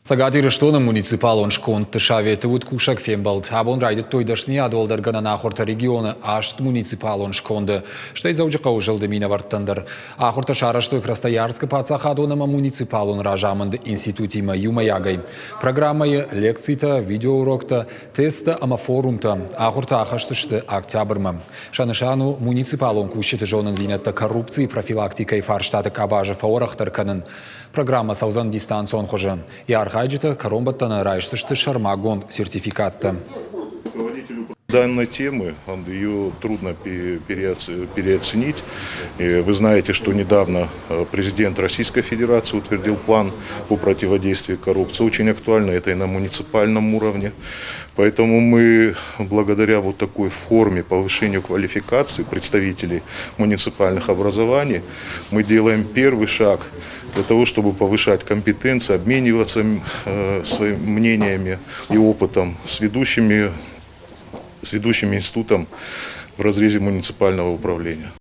Цӕгат Ирыстоны муниципалон скондты советы уыд кусӕг фембӕлд. Абон райдыдтой дӕсныйад уӕлдӕргӕнӕн ахуыртӕ регионы аст муниципалон сконды, стӕй Дзӕуджыхъӕуы зылды минӕвӕрттӕн дӕр. Ахуыртӕ сарӕзтой Красноярскы паддзахадон ӕмӕ муниципалон разамынды институтимӕ иумӕйагӕй. Программӕйы лекцитӕ, видеоуроктӕ, тесттӕ ӕмӕ форумтӕ. Ахуыртӕ ахӕсдзысты октябрмӕ. Сӕ нысан у муниципалон кусджыты зонындзинӕдтӕ коррупцийы профилактикӕйы фарстаты къабазы фӕуӕрӕхдӕр кӕнын. Программӕ цӕудзӕн дистанцион хуызы. Йӕ архайджытӕ кӕронбӕттӕны райсдзысты сӕрмагонд сертификаттӕ. Данной темы, ее трудно переоценить. Вы знаете, что недавно президент Российской Федерации утвердил план по противодействию коррупции. Очень актуально это и на муниципальном уровне. Поэтому мы благодаря вот такой форме повышению квалификации представителей муниципальных образований мы делаем первый шаг для того, чтобы повышать компетенции, обмениваться своими мнениями и опытом с ведущими институтом в разрезе муниципального управления.